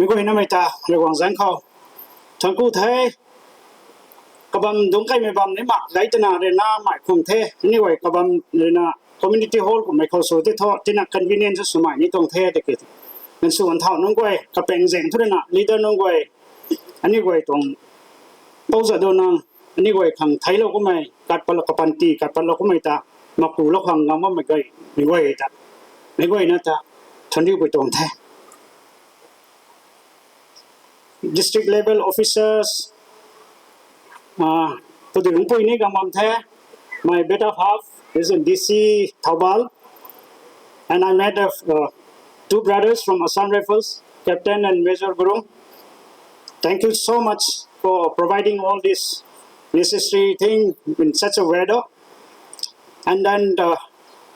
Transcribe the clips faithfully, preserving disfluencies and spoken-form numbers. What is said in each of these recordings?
Mi guaynamei ta Ravguangc zanc khou thank you the. Kabam dungc kaimei bam ni mak gay twna rui na mei khum the. Anyway, kabam rui na community hall kummei khou sw ti thu, tina convenience swmei ni tuang the tiki. Nang sw an thau nunc guay, kapeng zeng thu rui na leader nunc guay, aniu guay tuang Pou Jadonang, aniu guay khang theiclou kummei, kat patlou kapanty, kat patlou kummei ta, makulou khang ngam bammei guay, mi guay ta, mi guayna ta, thank you pui tuang the. District level officers, uh, pudi lungpui ni gam bam the. My better half is in D C Thoubal, and I met uh, uh, two brothers from Assam Rifles, Captain and Major Gurung. Thank you so much for providing all this necessary thing in such a weather. And then the,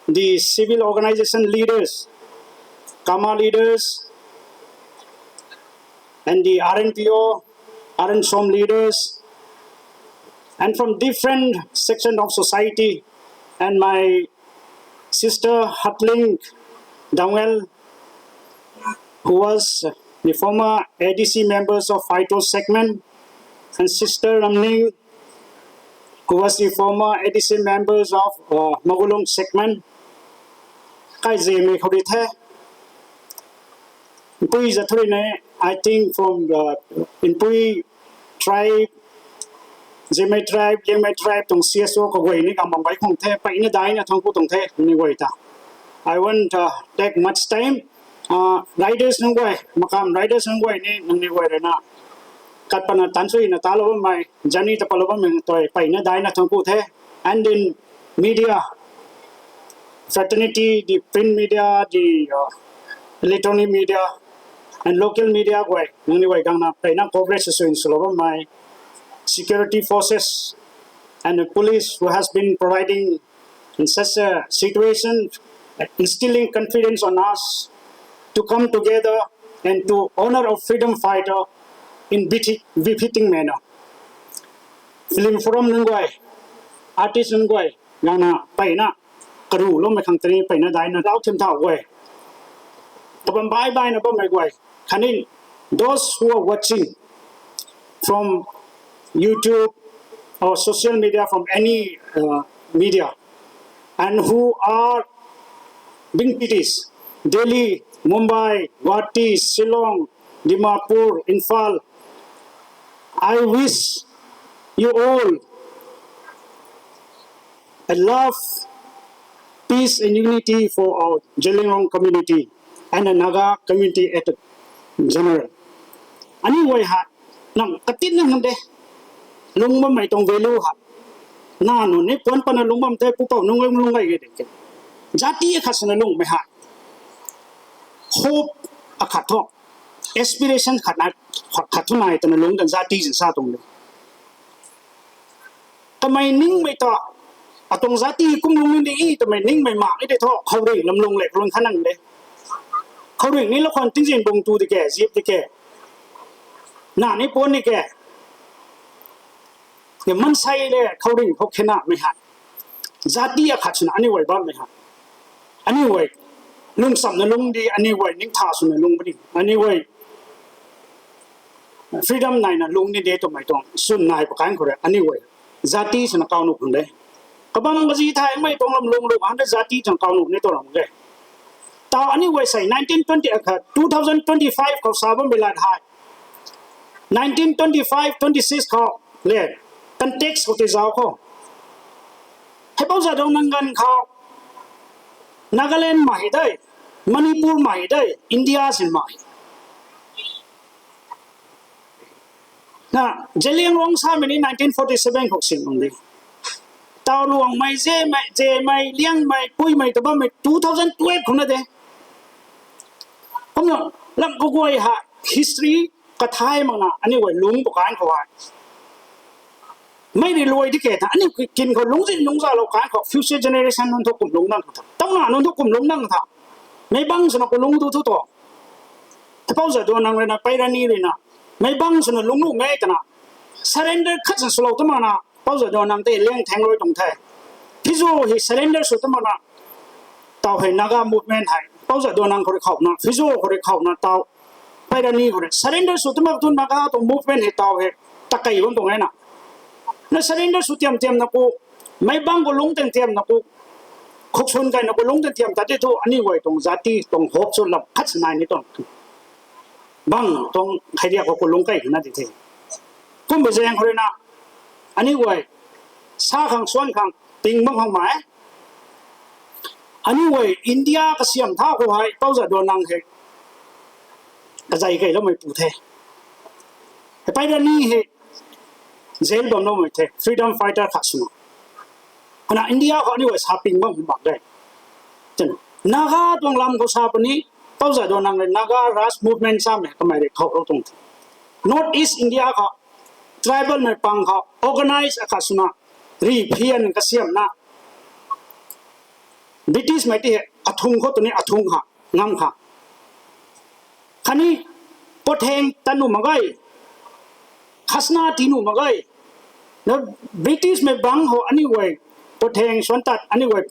the civil organization leaders, Kama leaders, and the R N P O, R N SOM leaders, and from different section of society, and my sister Hatling Dangwel, who was the former A D C members of Phaito segment, and sister Ramning, who was the former A D C members of uh, Magulong segment. Kai Zeme khou ri the. Inpui zat thu rui ne, I think from the Inpui tribe, Zeme tribe, Liangmei tribe tuang C S O kaguay ni kam bam bai khung the, pai na dai na thang ku tuang the, ni guay ta. I won't uh, take much time. Uh, riders nunc guay, makam riders nunc guay ni, nang ni guay rui na. Kat pana tan sui na ta lou bammei, journey ta pa lou bammei toi, pai na dai na thang ku the. And in media, fraternity, the print media, the uh, electronic media, and local media guay, nang ni guay gang na, pai na coverage sui swlou bammei, security forces and the police who has been providing in such a situation, instilling confidence on us to come together and to honor our freedom fighter in befitting manner. Film forum nunc guay, artist nunc guay, nang na pai na karu loumei khang tei pai na dai na lau thim thau guay. Tabam bai bai na bammei guay. Khatni, those who are watching from YouTube or social media, from any uh, media, and who are being cities, Delhi, Mumbai, Guwahati, Shillong, Dimapur, Imphal, I wish you all a love, peace and unity for our Zeliangrong community and the Naga community at general. Aniu guay ha, nang katin na hang de, lung bammei tuang value ha. Na nu ni puan pana lung bam the, pupou nunc guay lung gay ge de ke. Jati akhat swna lungmei ha. Hope akhat thu, aspiration khat na, khat thu nai twna lung dan jati zin sa tuang de. Kamei ningmei ta, atuang jati kum lung ni e twmei ningmei mak ni de thu, khouringh lam lung le, lung kha nang de. Khouringh ni la khwan tingzin bung tu di ke, zip di ke. Na ni puan ni ke. Ni mansei le, khouringh khou khenamei ha. Jati akhat swna aniu guay bammei ha. Aniu guay lungchamna lung di, aniu guay ningtha swna lung puni. Aniu guay freedom naina lung ni de twmei tuang swn nai pakan khou rui aniu guay jati swna kau nuh khang de. Kabam kazi thaymei tuang lam lung luk hang de jati swna kau nuh ni tuang lam de. Tau aniu guay sei nineteen twenty akhat, two thousand twenty-five khou sa bammei lat hei. Nineteen twenty-five twenty-six khou le, context khou tei zauc khou. Hei Pou Jadonang ganv khou, Nagaland mei de, Manipur mei de, India sin mei. Na, Zeliangrong samei ni nineteen forty-seven khou sin ung de. Tau Ruangmei, Zemei, Zemei, Liangmei, Puimei ta bammei two thousand twelve khou na de. Kumna, lam kaguay ha, history, kathai makna, aniu guay lung pakan khou hei. Mei ri luai di ke tha, aniu kin khou lungzin lungzalou kan khou, future generation nunc thu kum lung nang tha. Tauna nunc thu kum lung nang tha. Meic bang swna khou lung tu thu tu. Pou Jadonang rui na, Peirani rui na. Meic bang swna lung nuhmei twna. Surrender khat swna swlou ta makna. Pou Jadonang tei liang thang rui tuang the. Phizo hei surrender sw ta makna. Tau hei Naga movement hei. Pou Jadonang khou rui khouna. Phizo khou rui khouna tau. Paira ni khou rui surrender sw twmei thu Naga tuang movement hei tau hei takei bam tuang e na. Na surrender sw tiam tiam na ku, meic bang khou lungc tiam tiam na ku, khuksun kai na ku lungc tiam tiam ta ti thu aniu guay tuang jati tuang hope sw lam khat sinai ni tuang. Bang tuang khaidiak khou ku lungc kai na di the. Kumbi zaeng khou rui na, aniu guay sa khang suan khang ting bam khang mai. Aniu guay India kasiam tha khou hei Pou Jadonang hei kazei kei loumei pu the. Hei Paira ni hei jail bam loumei the, freedom fighter khat swna. Ana India khou aniu guay sa ping bam mak de. Naga tuang lam khou sa puni, Pou Jadonang rui Naga Raj Movement samei kamei rui khou rou tuang the. North East India khou tribalmei pang khou organize akhat swna, riphian kasiamna, Britishmei ti hei athung khou tuni athung kha, ngam kha. Khatni potheng tat nuh mak ge, khasna tii nuh mak ge. Na Britishmei bang khou aniu guay potheng suan tat aniu guay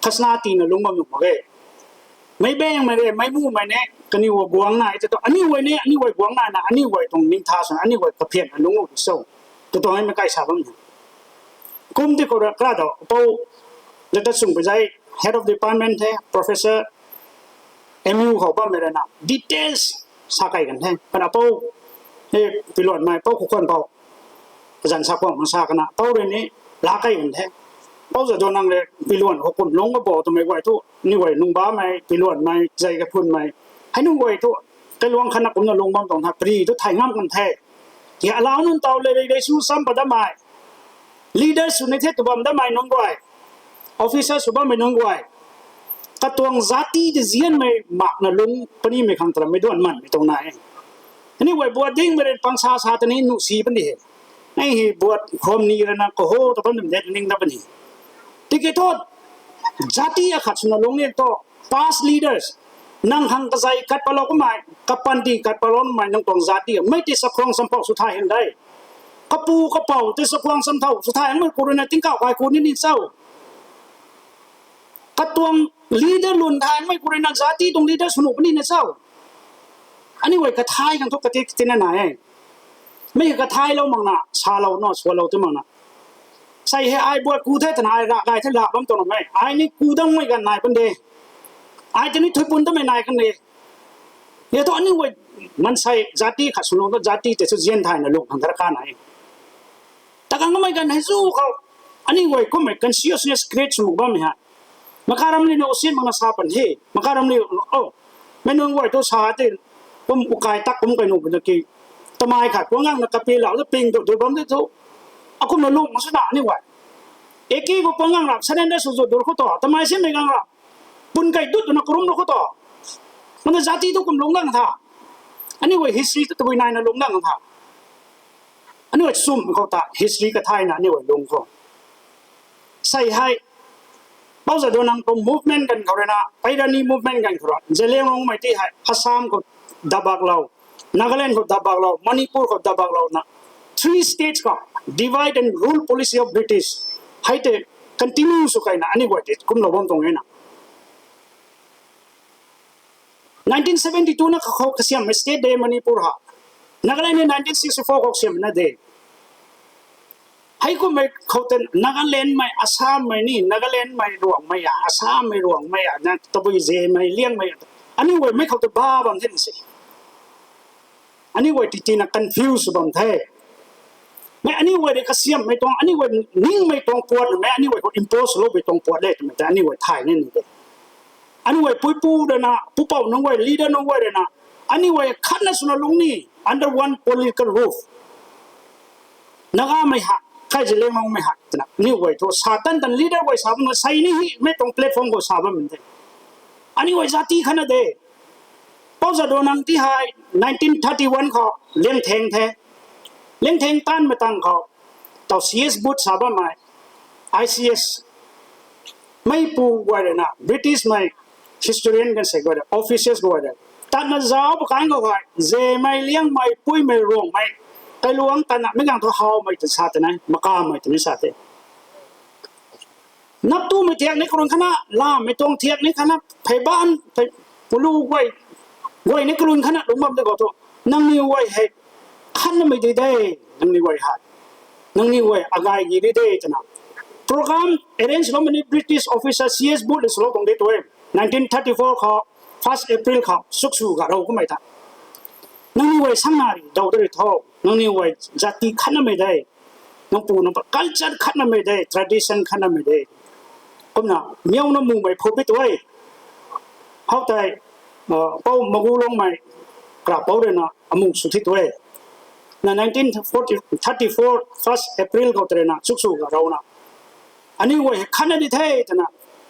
khasna tiina lungc bam nuh mak ge. Meic baengmei re, meic mumei ne, kaniw guay guang nai tei tu aniu guay ne, aniu guay guang nai na, aniu guay tuang ningtha swna aniu guay kaphianna lungc u di cho. Tw tuang hei mei kai sa bam e. Kum ti khou ra kra ta pou, lata sung pui zai, head of department the, professor, M U khou bammei rui na details sa kai kan the. Kana pou, e, piluanmei pou khou khwan pou, kazanc sa kuang sa kana pou rui ni la kai kan the. Pou Jadonang rui piluan khou kum lungc kabou twmei guay thu, ni guay nung bammei, piluanmei, zai kaphunmei, hei nunc guay thu, kailuang khatna kumna lungc bam tuang tha, pri thu thay ngam kan the. Ki alau nunc tau le rei rei su sam pat damei, leader sw ni the tw bam damei nunc guay, officer sw bammei nunc guay, katuang jati tei zianmei makna lungc punimei khang tarammei duan manmei tuang nai e. Aniu guay buat dingmei rui pang sa sa ta ni nuh si puni he. Nai hei buat khwam ni rui na kaho ta bam nim de ning da puni. Tiki thu, jati akhat swna lungc ni thu, past leaders, nang khang kazei kat patlou kamei, kapanty kat patlou kamei nang tuang jati mei tei sakhuang sampou sw thay hyn de. Kapu kapou tei sakhuang sampou sw thay hynmei khou rui na tingkauh kai khou ni ni cho. Katuang leader lun thay hynmei khou rui na jati tuang leader sw nuh puni na cho. Aniu guay kathay khang thu kati kati na nai e. Mei kathaylou makna, salouna, swalou tw makna, sei hei ai buat ku the twna ai ra gay the la bam tuang mei. Ai ni ku dangmei ganv nai pan de. Ai tei ni thuipun tamei nai kan de. Ya thu aniu guay mansei jati khat swlung tu jati tei sw zian thayna lung khang darkar nai e. Ta kang kamei ganv hei zu khou, aniu guay kummei consciousness create sw nuh bammei hei, makaram li na usin makna sa pan he, makaram li, o, mei nunc guay thu sa tei, kum ukai tak kum kai nuh puna ki, tamei khat puang ngang na kapi lau ta ping tu dui bam tei thu, akumna lung sw na aniu guay. Eki khou puang ngang rap, surrender sw zu dur khou tu, tamei simei ngang rap, pun kai dut twna karum ru khou tu. Mana jati thu kum lungc dang tha. Aniu guay history tu tabui naina lungc dang tha. Aniu guay chum khou ta history kathayna aniu guay lungc khou, sei hei, Pou Jadonang tuang movement ganv khou rui na, Paira ni movement ganv khou rui, Zeliangrongmei ti hei Assam khou dabaklou, Nagaland khou dabaklou, Manipur khou dabaklouna, three states khou divide and rule policy of British hei tei continue sw kaina aniu guay tei kumlou bam tuang e na. Nineteen seventy two na khou kasiammei state de Manipur ha. Nagaland ni nineteen sixty four khou kasiam na de. Heikummei khou tei Nagalandmei, Assammei ni, Nagalandmei Ruangmei a, Assammei Ruangmei a, na tabui Zemei, Liangmei a, aniu guaymei khou tei ba bam the na se. Aniu guay titina confuse bam the. Mei aniu guay rui kasiammei tuang, aniu guay ningmei tuang puat, mei aniu guay khou impose loumei tuang puat le twmei tei aniu guay thay ni ni de. Aniu guay puipu rui na, pupouc nunc guay, leader nunc guay rui na, aniu guay khatna swna lungc ni, under one political roof. Nagamei ha, kai Zeliangrongmei ha twna aniu guay thu sa tan tan leader guay sa bam na sei ni hei mei tuang platform khou sa bam de. Aniu guay jati khatna de. Pou Jadonang ti hei nineteen thirty one khou Liangtheng the. Liangtheng taanvmei tang khou, taw C S Booth sa bammei, I C S, meipu guay rui na, Britishmei historian kan sei guay rui, officers guay rui, tatna zauc pakan khou hei Zemei, Liangmei, Puimei, Ruangmei, kailuangc tatna mei gang thu hawmei tw sa tei nai, makamei tw ni sa the. Naptumei thiak ni khou rui khatna, lammei tuang thiak ni khatna, pheyban, phey, pulu guay, guay ni kalun khatna lungc bam de khou thu, nangniw guay hei khatnamei di de, nangniw guay hei, nangniw guay agay gi di de twna program arrange lou mani British officer C S Booth le swlou tuang de tu e. Nineteen thirty four khou, first April khou suk sw ga rou kummei ta, nangniw guay sangna ri daw de ri tho, nangniw guay jati khatnamei de, nang pu nang pa culture khatnamei de, tradition khatnamei de. Kumna miauna mumei phut pi tu e. How tei, pou Magu Lungmei, kra pou rui na amu sw thi tu e. Na nineteen thirty four first April khou tei rui na suk sw ga rou na, aniu guay hei khatna di the twna,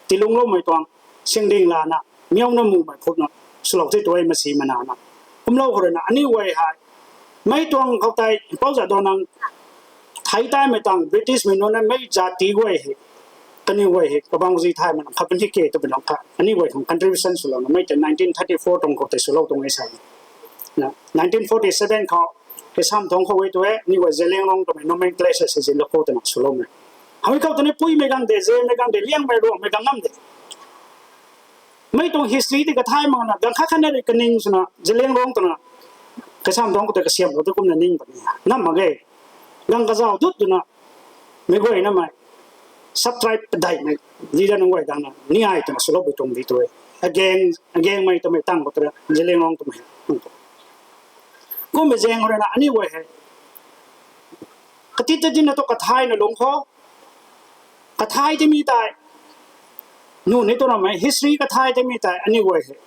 tilungcloumei tuang singding lana, miauna mumei phutna swlou thi tu e, masi mana na. Kumlou khou rui na aniu guay hei, mei tuang khou tei Pou Jadonang thei taimei tang British mei nunc na mei jati guay hei, kaniw guay hei kabangzi thaymei nang khat puni ke twpui nang kha, aniu guay khang contribution swlouna mei tei nineteen thirty four tuang khou tei swlou tuang e sa. Na nineteen forty seven khou, kasam tuang khou e tu e, aniu guay Zeliangrong twmei nomenclature se zilou khou twna swloumei. Hei khou tei ni Puimei gang de, Zemei gang de, Liangmei, Ruangmei gang ngam de. Mei tuang history tei kathay makna, gang khat khatna rui kaning swna Zeliangrong twna kasam tuang khou tei kasiamlou tu kumna ning puni. Nam mak ge. Gang kazauh dut twna, mei guay namei sub-tribe padeihmei leader nunc guay dangna ni ai twna swloupui tuang di tu e. Ageng, Agengmei twmei tang khou tei, Zeliangrong twmei. Kummei zaeng khou rui na aniu guay hei, kati ta dina tu kathayna lungc khou, kathay tei mi tei, nu ni tu namei history kathay tei mi tei aniu guay hei,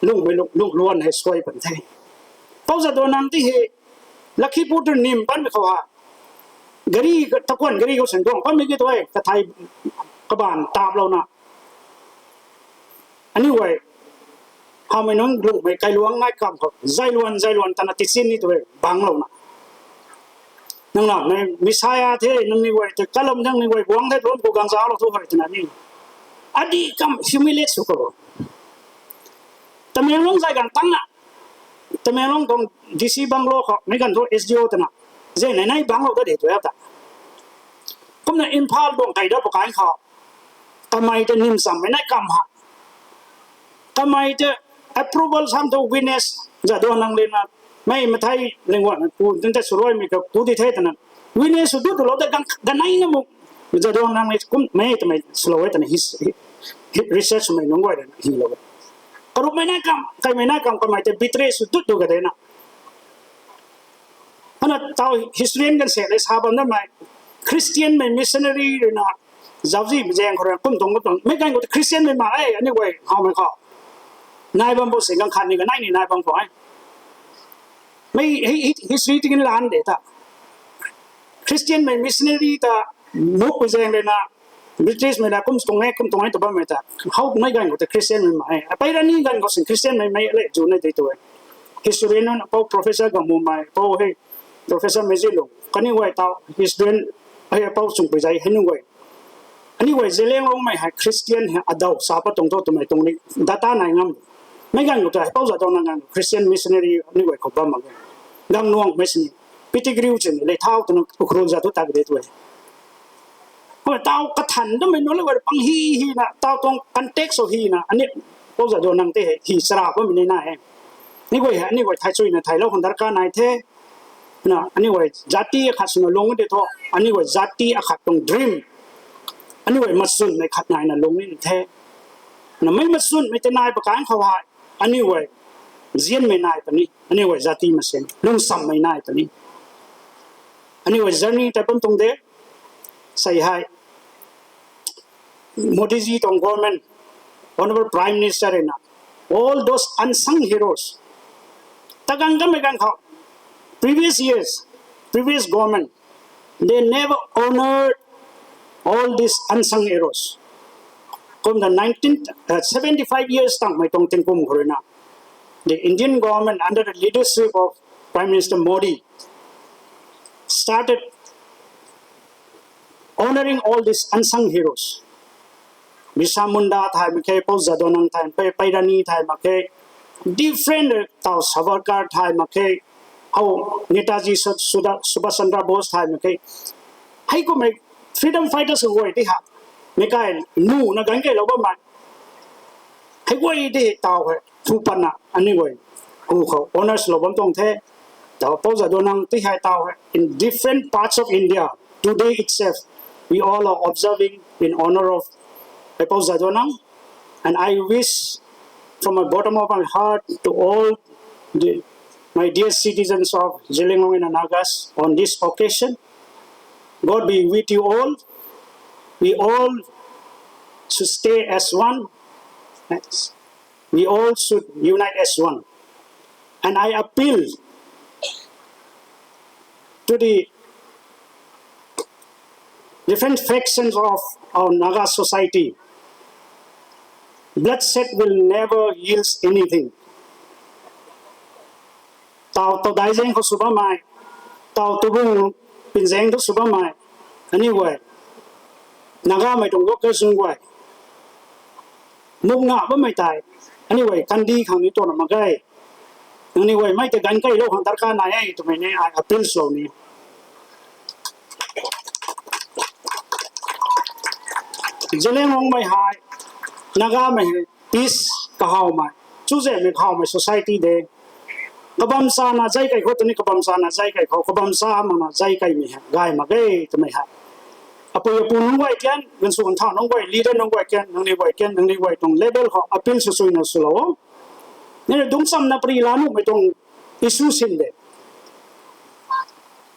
lungmei lung, lungluan hei suai pan the. Pou Jadonang ti hei, Lakhipur tu nim panmei khou ha, gari, takuan gari khou seng duang panmei ki tu e, kathay kabaanv taplouna, aniu guay, hawmei nunc lungmei kailuang nai kam khou zailuan zailuan tana tichin ni tu e, bangclouna, nang na mei Messiah the, nangniw guay tei kalam nangniw guay guang the, luan khou gang zauclou thu hei twna ni, adi kam humiliate sw khou, Tamenglong zay ganv tangna, Tamenglong tuang D C bungalow khou mei ganv thu S D O twna, zay nai nai bangclou ta de tu e ta. Kumna Imphal tuang kai da pakan khou, kamei tei nim chammei nai kam ha, kamei tei approval sam tu witness, Jadonang le na, mei mathei lingguan ku dun tei swluaimei ka ku di the twna, witness sw dut twlou tei gang, ganei na mu, Jadonang le kummei twmei swlou e twna his, hi, research mei nunc guay rui na hilou e. Karupmei nai kam, kaimei nai kam kamei tei betray sw dut tu ka de na. Ana tau historian kan se le sa bam namei, Christian mei missionary rui na, zauczihmei zaeng khou rui kum tuang kum tuang mei ganv khou tei Christian mei mak e, aniu guay hawmei khou. Nai bam bo se, ganv khat ni kanei ni nai bam khou e. Mei hi, hi, history tingin lan de ta. Christian mei missionary ta, mukpui zaeng rui na, British mei la kum tuang e, kum tuang e tw bammei ta, hawmei ganv khou tei Christian mei mak e. Apei rani ganv khou sin Christian mei mei le zu nei tei tu e. Historian nunc pou Professor Gangmumei, pou hei Professor Meizilung, kaniw guay tau historian, hei pou Chungpui Zai hei nunc guay, aniu guay Zeliangrongmei hei Christian hei adaw sa pat tuang tho twmei tuang ni data nai ngam. Mei ganv khou tei hei Pou Jadonang ganv Christian missionary aniu guay khou bam mak e. Gangnuangmei sini, Pettigrew chini le thau twna Ukhrul za thu tak de tu e. Kumna tau kathan dammei nunc le guay pang hi hina, tau tuang context khou hina, aniu Pou Jadonang tei hei hi chara bammei ni nai e. Ni guay hei aniu guay thai chuina thailou khang darkar nai the. Na aniu guay jati akhat swna lung de thu, aniu guay jati akhat tuang dream, aniu guay machunmei khat naina lung ni the. Na mei machunmei tei nai pakan khou hei, aniu guay nzianmei nai puni, aniu guay jati masin lungchammei nai puni. Aniu guay journey tei bam tuang de, sei hei Modi ji tuang government, Honorable Prime Minister rui na, all those unsung heroes, tagang kamei ganv khou, previous years, previous government, they never honored all these unsung heroes. Kum the nineteen, uh, seventy five years tangmei tuang tingkum khou rui na, the Indian government under the leadership of Prime Minister Modi started honoring all these unsung heroes. Birsa Munda thay mak khe, Pou Jadonang thay mak khe, Peirani thay mak khe, different, tau Savarkar thay mak khe, hou Netaji Su-, Subhas Chandra Bose thay mak khe. Hei kummei freedom fighters guay tei ha, meic kai nuna ganv keylou bammei, hei guay tei tau hei thu patna aniu guay hu khou honours lou bam tuang the. Tau Pou Jadonang ti hei tau hei in different parts of India, today itself, we all are observing in honor of Pou Jadonang. And I wish from the bottom of my heart to all the, my dear citizens of Zeliangrong and Nagas on this occasion. God be with you all. We all should stay as one. We all should unite as one. And I appeal to the different factions of our Naga society. Bloodshed will never yield anything. Tau tau dai zeng khou sw bammei, tau tubung pin zeng tu sw bammei, aniu guay, Nagamei tuang workers nunc guay, muk nga bammei tei, aniu guay kandi khang ni tuang na mak ge. Nangniw guay mei tei ganv keylou khang darkar nai e twmei ni ai appeal swlou ni. Zeliangrongmei hei, Nagamei hei, peace kahawmei, chuzaenghmei kahawmei society de. Kabam chana zai kei khou tuni kabam chana zai kei khou, kabam cha makna zai keimei hei gay mak ge twmei hei, apui apu nunc guay kan, ganvsw ganvthau nunc guay, leader nunc guay kan, nangniw guay kan, nangniw guay tuang level khou appeal sw suina swlou o. Nangniw dungchamna pary la nuhmei tuang issue sin de.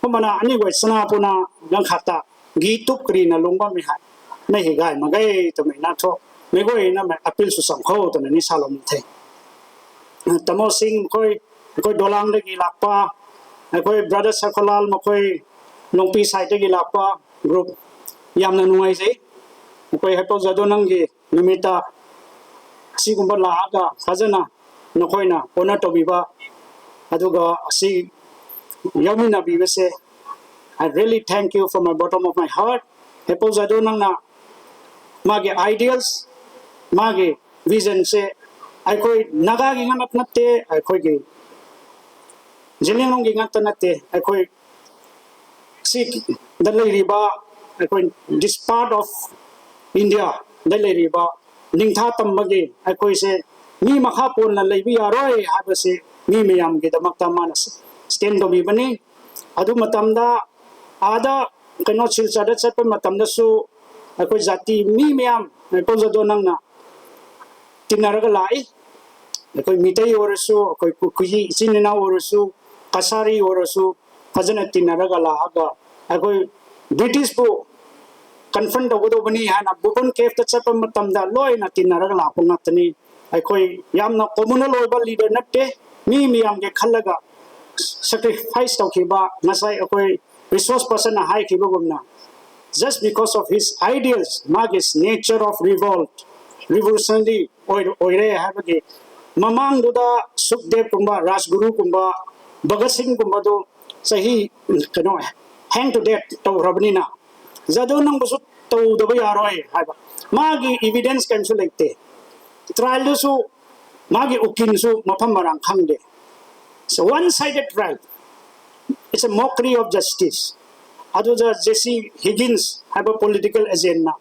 Kumna aniu guay chana puna ganv khat ta gi tup karina lung bammei hei, mei hei gay mak ge twmei na thu, meic guayna mei appeal sw cham khou twna ni salou ni the. Tamo Singh khou, khou Dolang dagi lak pa, khou brother Sakholal, makhou Lungpi side dagi lak pa, group yamna nungai se. Khou hei Pou Jadonang ki numei ta sikumba laa ka khazana, nakhoina honour towbiba, aduga si yaumina biba se, I really thank you from my bottom of my heart. Hei Pou Jadonang na, magi ideals, magi vision se, ai khou Naga ki ngat nat te, ai khou ki Zeliangrong ki ngat ta nat te, ai khou si dat lei riba, ai khou this part of India dat lei riba, ningtha tam magi, ai khou se mi makha pon la lei bi ya rui, haiba se mi mayam ki damak ta mana stand towbi bani, adu matam da, ada kano Silchar da chat pa matam da su, ai khou jati mi mayam, ai Pou Jadonang na, tinna raga la e. Ai khou Meitei o rasu, ai khou Kuki, Chin Inao o rasu, Kasari o rasu, phazana tinna raga la aga, ai khou British bu confront tow do bani hana, Bhuban Cave ta chat pa matam da loina tinna raga la pa ngat tani. Ai khou yamna communal oiba leader nat te, mi mayam ke khat laga sacrifice tow khiba, ngasai ai khou resource person na hai khiba gumna. Just because of his ideals, magi nature of revolt, revolutionary, oi, oire haiba ki. Mamang du da Sukhdev kumba, Rajguru kumba, Bhagat Singh kumba du, sahi, kano, hang to death tow ra bani na. Jadonang bu su tow da ba ya rui, haiba. Magi evidence kan su lei te. Trial du su, magi ukin su, mapam marang khang de. So one-sided trial. It's a mockery of justice. Adu ja Jesse Higgins, haiba political agent na.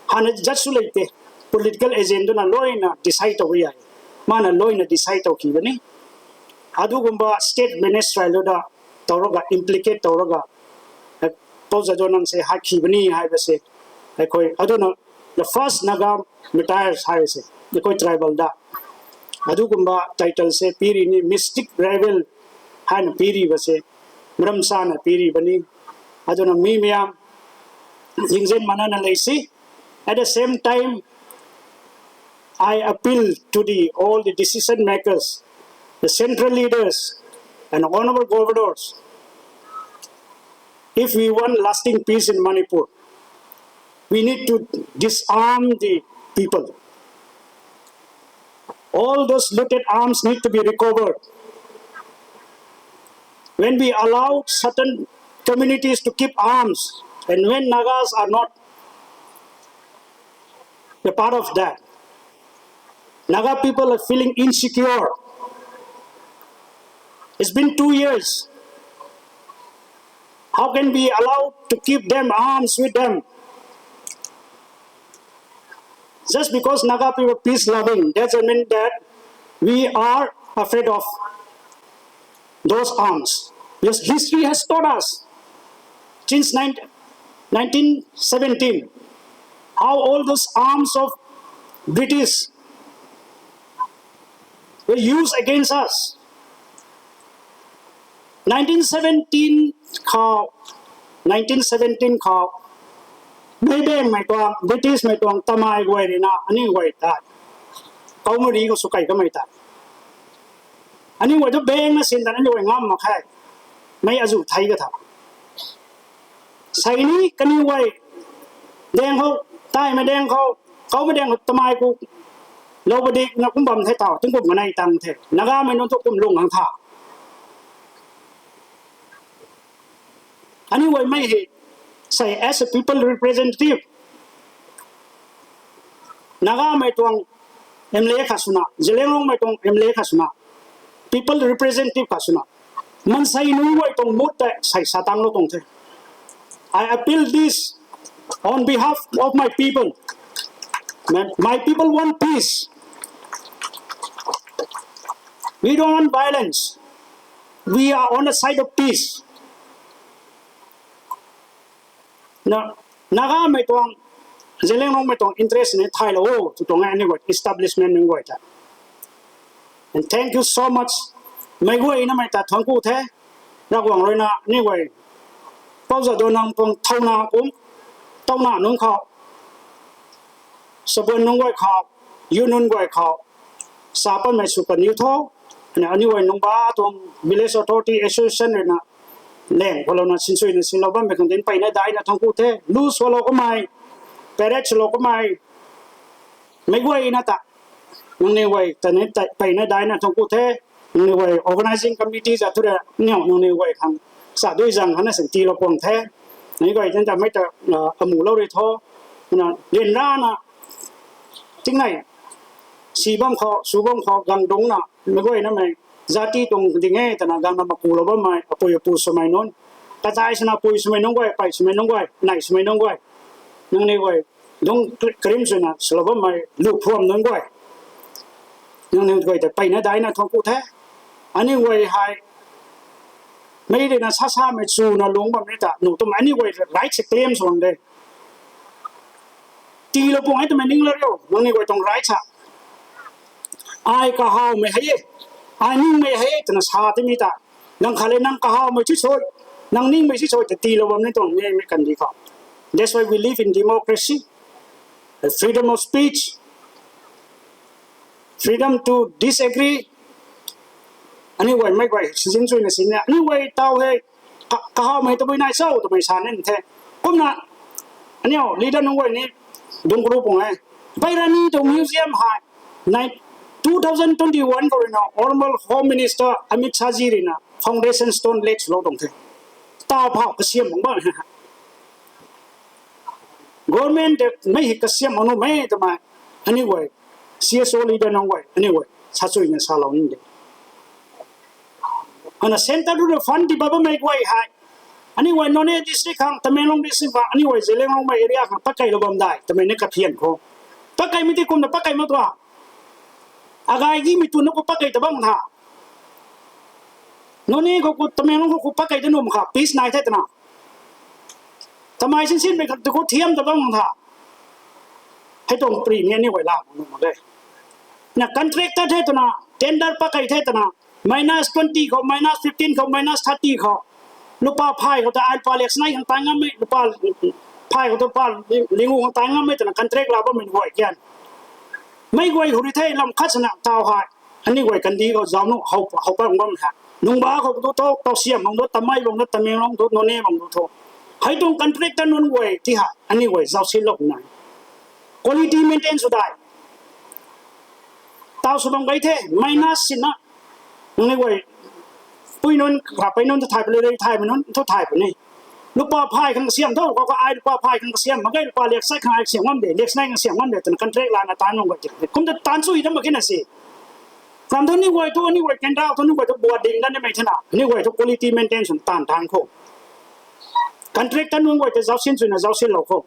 Hana judge su lei te. Political agent du na loina decide tow ya. Mana loina decide tow ki bani. Adu kumba state minister lo da, tow raga, implicate tow raga, Pou Jadonang se hai khi bani haiba se, ai khou, adu na, the first Naga martyrs hai se, ai khou tribal da. Adu kumba title se piri ni, mystic rebel, haina piri ba se, maram sana piri bani. Adu na mi mayam, jingzen mana na lei si. At the same time, I appeal to the, all the decision makers, the central leaders, and honorable governors, if we want lasting peace in Manipur, we need to disarm the people. All those looted arms need to be recovered. When we allow certain communities to keep arms, and when Nagas are not a part of that, Naga people are feeling insecure. It's been two years. How can we allow to keep them arms with them? Just because Naga people are peace loving doesn't mean that we are afraid of those arms. Yes, history has taught us since nine, nineteen seventeen how all those arms of British were used against us. Nineteen seventeen khou, nineteen seventeen khou, mei bengmei tuang, British mei tuang tamei guay rina aniu guay ta, kaumari khou sw kai kamei ta, aniu guay tu beng na sin tan aniu guay ngam mak khe. Mei azu thei ka tha. Sei ni kaniw guay daeng khou, taimei daeng khou, kaumei daeng khou tamei ku lou padikna kum bam the tau, tingkum kanei tang the. Nagamei nunc thu kum lung hang tha. Aniu guay mei hei, sei as a people representative, Nagamei tuang M L A khat swna, Zeliangrongmei tuang M L A khat swna, people representative khat swna, maansei nunc guay tuang mut tei sei sa tanglou tuang the. I appeal this on behalf of my people. My, my people want peace. We don't want violence. We are on the side of peace. Na, Nagamei tuang, Zeliangrongmei tuang interest ni thaylou o, tw tuang e aniu guay establishment nunc guay ta. And thank you so much. Mei guay namei ta thuanc ku the. Ravguangc rui na aniu guay, Pou Jadonang tuang thauna kum, tauna nunc khou, sabuan nunc guay khou, union guay khou, sa patmei sw kaniw tho, aniu guay nungba tuang Village Authority Association rui na, laeng khou louna sinsuina sinlou bammei khang dinc peyna daina thuanc ku the, lu swlou kamei, parade swlou kamei, mei guayna ta, nangniw guay ta ni peyna daina thuanc ku the, nangniw guay organising committee za thu rui niw nangniw guay khang, sa dui zang hana sin tiilou kuang the, nangniw guay tan ta mei ta, amu lou rui tho, na, ryanrana, tingnei, si bam khou, sw bam khou, gang dungcna, mei guay namei, zati tuang ding e twna gangna makulou bammei, apui apu swmei nunc, kazai swna apui swmei nunc guay, pey swmei nunc guay, nei swmei nunc guay, nangniw guay, dungc karim swna swlou bammei, lu phuam nunc guay, nangniw guay ta peyna daina thuanc ku the, aniu guay hei, mei rui na sa samei chuna lungc bam ni ta, nu tumei aniu guay right se claim sw bam de. Tiilou puang e twmei ning la riu, nangniw guay tuang right sa. Ai kahawmei hei e, ai ningmei hei e twna sa timei ta, nang khat le nang kahawmei si sui, nang ningmei si sui ta tiilou bam ni tuang nimei kandih khou. That's why we live in democracy, freedom of speech, freedom to disagree. Aniu guay mei guay sizin chuina sin e, aniu guay taw hei, kahawmei tabui nai cho twmei sa ni the. Kumna, aniu leader nunc guay ni, dungc karu puang e, Bairani tuang museum hei, two thousand twenty-one khou rui na Honourable Home Minister Amit Shah ji rui na foundation stone lay swlou tuang the. Taw phau kasiam bam bam government tei mei hei kasiam mak nuhmei twmei, aniu guay, C S O leader nunc guay aniu guay sa chuina salou ni de. Ana centre rui na fund ti bammei guay hei, aniu guay Noney district khang, Tamenglong district khang, aniu guay Zeliangrongmei area khang pakeilou bam dai twmei ni kaphian khou, pakeimei ti kumna pakei mak tua, agay gimei tuna khou pakei ta bam tha, Noney khou, Tamenglong khou pakei ta nuh mak kha, peace nai the twna, tamei sinsinmei khat tu khou thiam ta bam tha. Hei tuang pri ni aniu guay la mak nuh mak e. Na contractor the twna, tender pakei the twna, minus twenty khou, minus fifteen khou, minus thirty khou, lupa phay khou ta ai lupa liak sinei khang tai ngammei, lupa phay khou ta lupa lingu khang tai ngammei twna contract la bammei guay kian, mei guay khou rui the lam khat swna taw hei, aniu guay kandih khou zauc nuh how pat bam hei, nungba khou tu tho, Kawsiam bang tu, Tamei bang tu, Tamenglong tu, Noney bang tu tho, hei tuang contractor nunc guay ti hei aniu guay zauc sinlou nai, quality maintain sw dai. Taw sw bam gay the, minus sinna, nangniw guay, pui nunc, rapei nunc thu thay puni, rui thaymei nunc thu thay puni. Lupa phay khang kasiam tho, khou khou ai lupa phay khang kasiam mak ge, lupa liak sinei khang ai kasiam ngam de, liak sinei khang kasiam ngam de twna contract lana taanv bam gay the. Kumta taanv sw dam mak khe na si. Ram thu aniu guay thu, aniu guay kendau thu, aniu guay thu buat ding dat nimei thena, aniu guay thu quality maintain swna taanv taanv khou, contractor nunc guay tei zauc sin swna zauc sinlou khou,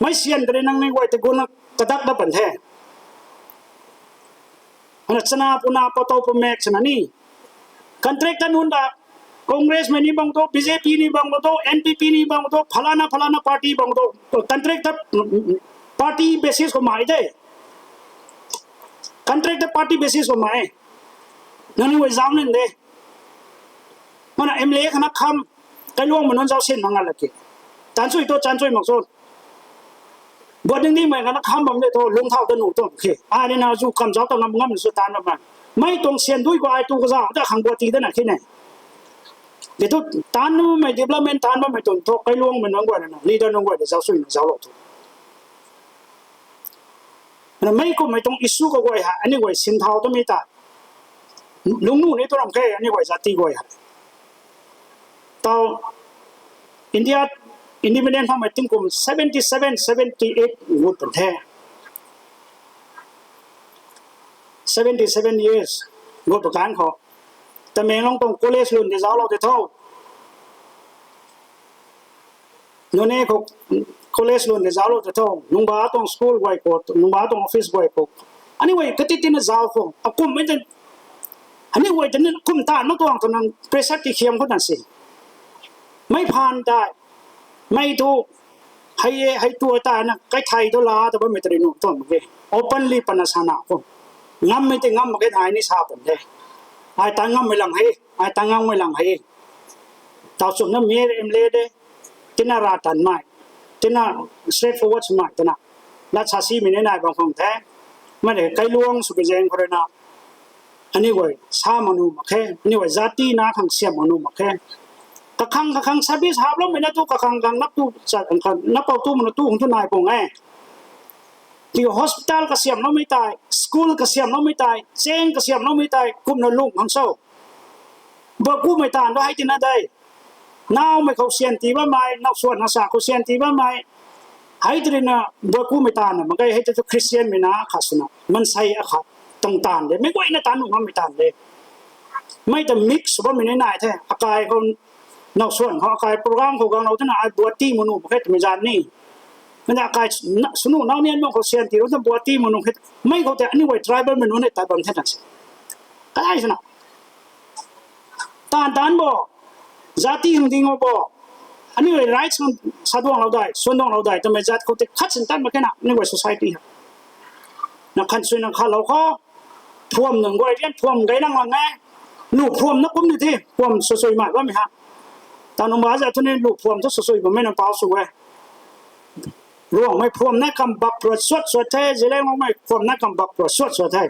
mei syan tei nangniw guay tei guna kadak dat pan the. Ana chana puna, patow pamek swna ni, Contract ta nunc ta Congress mei ni bang tu, B J P ni bang tu, N P P ni bang tu, phalana phalana party bang tu, contract ta party basis khou mai de. Contract ta party basis khou mai. Nangniw guay zauc nin de. Mana M L A khana kham, kailuang mei nunc zauc sin nang a laki. Taanc chui tu, taanc chui mak sw. Buat ding di mei khana kham bam de tu, lung thau ta nu tu khe. Ai ni na zu kam zauc ta ngam ngam sw taanc bam. Mei tuang sian dui khou ai tu kazauh ta khang buat ti dana khe ne. Di tu taanc mei development taanc bammei tuang thu kailuang mei nunc guay na, leader nunc guay de zauc sui na zauclou tu. Na mei kummei tuang issue khou guay hei, aniu guay sin thau tamei ta. Lungnu ni tu ram khe, aniu guay zati guay hei. Tau India independent hamei tingkum seventy seven, seventy eight gut pan the. Seventy seven years gut pa kan khou. Tamenglong tuang college lun de zauclou de tho. Nune khou college lun de zauclou de tho. Nungba tuang school guay khou, nungba tuang office guay khou. Aniu guay kati tina zauc khou. Akum mei ten, aniu guay ten kum ta na tuang tu nang pressure ti khiam khou na si. Mei phaan dai, mei tu, hei e, hei tu ta na, kai thei tu la, ta bammei tari nu tuang mak ge. Openly pana sana khou. Ngammei ti ngam mak ge, ai ni sa pan de. Ai ta ngammei lang hei, ai ta ngammei lang hei. Tau chumna M L A de, tina ra tanmei, tina straightforward swmei, tina. Lat sa simei ni nai bam khang the. Mei de kailuang sw kazaeng khou rui na. Aniu guay sa mak nu mak khe, aniu guay zati na khang siam mak nu mak khe. Kakhang kakhang service haploumei na tu, kakhang khang nap tu, nap pou tu mak na tu hung tu nai pung e. Ti hospital kasiamloumei tei, school kasiamloumei tei, cheng kasiamloumei tei, kumna lung khang so. Buakumei taanv tu hei tina de. Naumei khou sian ti bammei, nau suan nasa khou sian ti bammei. Hei tei rui na buakumei taanv na mak ge, hei tei tu Christian mei na khat swna, mansei akhat tuang taanv de, meic guayna taanv nuh ngammei taanv de. Mei ta mix sw bammei ni nai the, akai khou, nau suan khou, akai program khou ganglou twna, ai buat ti mak nu mak khe twmei zan ni. Mei na akai, swnu nau nian bam khou sian ti rui na buat ti mak nu khe, mei khou tei aniu guay tribal mei nunc ni tat bam the na se. Kadai swna. Taanv taanc bo, zati hung ding o bo, aniu rights khang sa duanglou dai, suan duanglou dai twmei zat khou tei khat sin tat mak khe na, aniu guay society ha. Na khan sui na khalou khou, phuam nunc guay rian phuam gay nang lang e, lu phuam na kum ni the, phuam swsui mai bammei ha. Tanungba zat thu ni lu phuam thu swsui bammei na pau sw e. Ruangmei phuam na kam bak pruat suat suat the, Zeliangrongmei phuam na kam bak pruat suat suat the.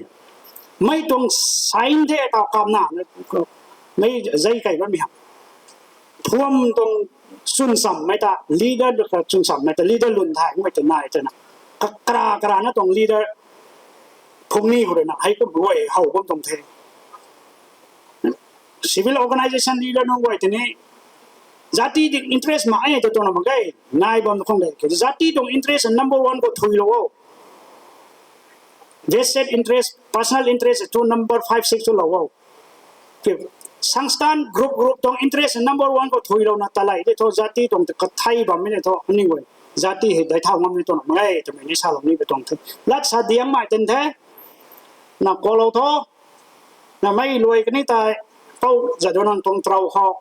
Mei tuang sign the tau kamna, mei zei kei bammei ha. Phuam tuang chwnchammei ta, leader chwnchammei ta, leader lun thay mei ta nai twna. Ka, kara, karana tuang leader phungni khou rui na, hei kum guay how bam tuang the. Civil organisation leader nunc guay tei ni, zati ding interest mak e ta tuang na mak ge, nai bam khang de. Zati tuang interest number one khou thuilou o. Vested interest, personal interest tu number five, six tu lou o. Sangstan group group tuang interest number one khou thuilouna talei de thu zati tuang kathei bammei ni thu aniu guay. Zati hei dai thau ngammei tuang na mak e twmei ni salou ni ka tuang the. Lat sa diangmei ten the. Na kalou tho. Na mei luai kani tei, pou zat du nang tuang trou khou.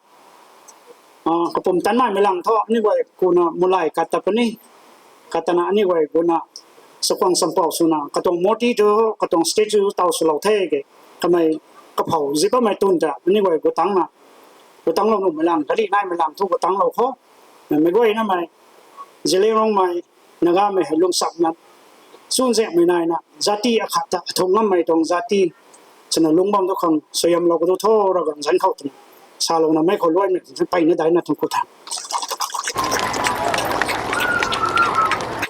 Kapumtan naimei lang thu, aniu guay kuna mulay kat ta puni. Kat tana aniu guay kuna, sakhwang sampou swna, katuang murti thu, katuang statue taw swlou the ke. Kamei, kaphou, zip bammei tun ta, aniu guay gutangna. Gutanglou nuhmei lang, gari naimei lang thu gutanglou khou. Mei guay namei, Zeliangrongmei, Nagamei hei lungsapna, chunzaenghmei naina, zati akhat ta athung ngammei tuang zati, swna lung bam tu khang suaihiamlou ka tu tho, Ravguangc zanc khou twna, salouna mei khou luaimei, peyna daina thun khou tha.